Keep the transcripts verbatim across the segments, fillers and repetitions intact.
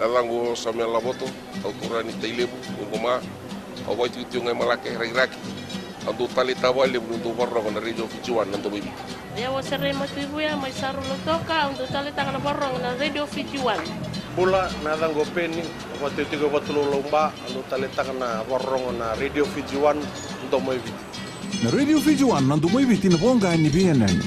Yacaqu o Samuel Lavoto, au turaga ni Tailevu, Uquma. Au vakaitikotiko ga i Malake, Rakiraki. Au dau taleitaka vakalevu niu dau vakarorogo na Radio Fiji One, na Domo i Viti. Au o Serei Matuivuya mai Saru, Lautoka, au dau taleitaka na vakarorogo na Radio Fiji One. Bula, na yacaqu o Peni, au vakaitikotiko e Vatulaulau, Ba, au dau taleitaka na vakarorogo na Radio Fiji One, na Domo i Viti. Na Radio Fiji One, na Domo i Viti, na voqa ni veiyanuyanu.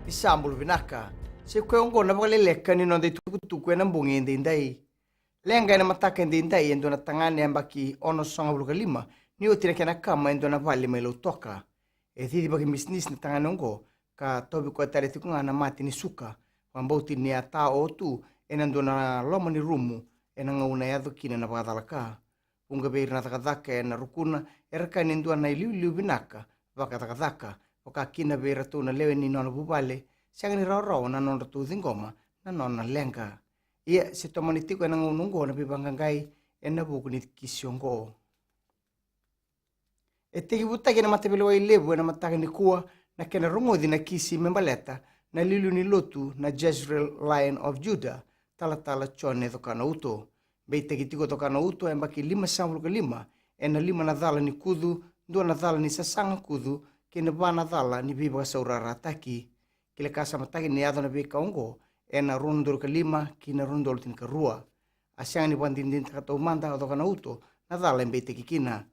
Ni sa bula vinaka. Sa i koya oqo na vakaleleka ni noda itukutuku ena bogi edaidai. Leqa ena mataka edaidai e dua na tagane yabaki onosagavulu ka lima, ni oti na kena kama e dua na vale mai Lautoka. E cici vakabisinisi na tagane oqo, ka tauvi koya tale tiko ga na mate ni suka. Vakabauti ni a ta o tu ena dua na loma ni rumu ena gauna e yaco kina na vakacalaka. Vuqa vei ira na cakacaka ena rukuna era kaya ni dua na iliuliu vinaka vakacakacaka, vaka kina vei iratou na lewe ni nona vuvale, sega ni rawarawa na nodratou ciqoma na nona leqa. Ia, se tomani tiko ena gauna oqo na veivaqaqai ena vuku ni kisi oqo. E tekivutaki ena mataveilewai levu ena mataka nikua na kena rogoci na kisi me baleta na iliuliu ni lotu na Jezreel Lion of Judah, Talatala Jone Cokanauto. Beitaki tiko o Cokanauto e yabaki limasagavulu ka lima ena lima na cala ni kucu, dua na cala ni sasaga kucu, kei na va na cala ni veivakasaurarataki. Kilakasamataki ni yaco na veika oqo ena rua na udolu ka lima ki na rua na udolu tinikarua. A sega ni vakadinadinataka taumada o Cokanauto na cala e beitaki kina.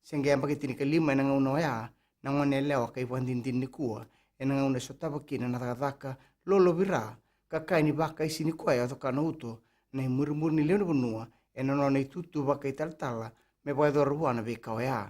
Se qai yabaki tinikalima ena gauna oya na gone yalewa ka ivakadinadina nikua ena gauna e sotava kina na cakacaka lolovira, ka kaya ni vakaisini koya o Cokanauto na imurimuri ni lewe ni vanua ena nona itutu vakaitalatala me vakayacora vua na veika oya.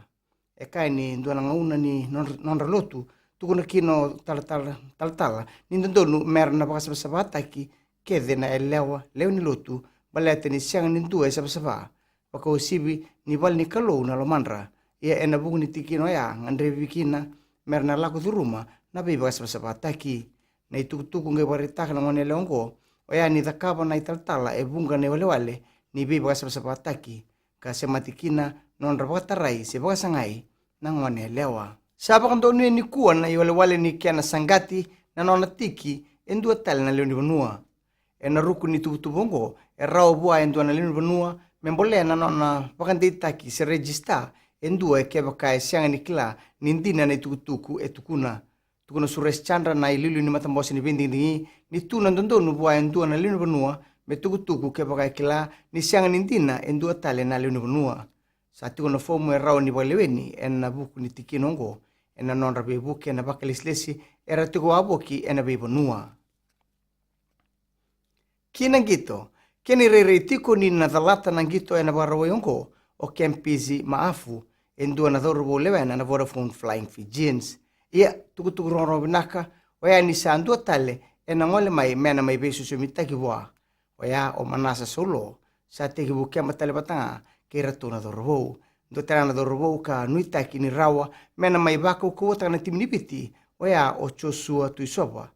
E kaya ni dua na gauna ni nodra, nodra lotu, tukuna kina o talatala, talatala ni dodonu mera na vakasavasavataki kece na yalewa, lewe ni lotu, baleta ni sega ni dua e savasava, vakauasivi ni vale ni Kalou na lomadra. Ia ena vuku ni tikina oya gadrevi kina mera na lako curuma na veivakasavasavataki. Na itukutuku qai vakaraitaka na gone yalewa oqo, oya ni cakava na italatala e vuqa na iwalewale ni veivakasavasavataki, ka semati kina nodra vakatarai se vakasagai na gone yalewa. Sa vakadonuya nikua na iwalewale ni kena saqati na nona tiki e dua tale na lewe ni vanua. Ena ruku ni tuvatuva oqo, e rawa vua e dua na lewe ni vanua me bolea na nona vakadeitaki se rejisita e dua, e kevaka e sega ni kila ni dina na itukutuku e tukuna. Tukuna Suresh Chandra na iliuliu ni matabose ni veidigidigi ni tu na dodonu vua e dua na lewe ni vanua me tukutuku kevaka e kila ni sega ni dina e dua tale na lewe ni vanua. Sa tiko na fomu e rawa ni vakaleweni ena vuku ni tikina oqo ena nodra veivuke na vakalesilesi era tiko wavoki ena veivanua. Ki na qito, kena irairai tiko ni na calata na qito ena Vakarauwai oqo o Kempisi Maafu, e dua na cauravou lewena na Vodafone Flying Fijians. Ia, tukutuku rogorogo vinaka oya ni sa dua tale ena gole mai me na mai veisosomitaki vua. Oya o Manasa Saulo, sa tekivu keba tale vata ga kei iratou na cauravou. Dua tale ga na cauravou ka nuitaki ni rawa me na mai vakaukauwataka na timi ni Viti, oya o Joshua Tuisova,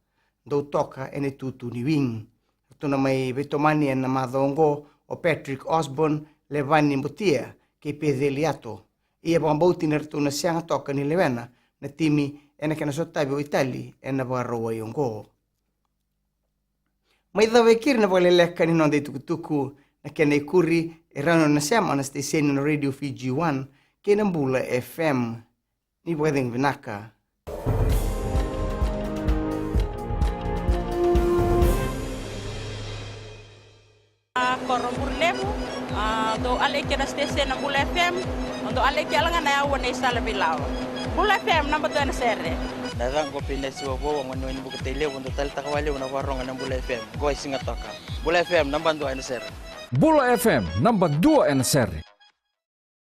dau toka ena itutu ni wing. Ratou na mai veitomani ena macawa oqo o Patrick Osborne, Levani Botia kei Peceli Yato. Ia vakabauti ni ratou na sega toka ni lewena na timi ena kena sotavi o Itali ena Vakarauwai oqo. Mai cava e keri na vakaleleka ni noda itukutuku, na kena ikuri e rawa ni o na sema na siteseni na Radio Fiji One kei na Bula F M. Ni vakacegu vinaka. A, Koro Bure Levu, a, dou aleki na siteseni na Bula F M, dou aleki yala ga na yaua nei Sala Veilawa. Bula F M, naba dua ena sere. Na yacaqu o Peinesi Wavou, a gone ni Bukatai Levu, dou taleitaka vakalevu na vakarorogo na Bula F M. Qo e Sigatoka. Bula F M, naba dua ena sere. Bula F M, naba dua ena sere.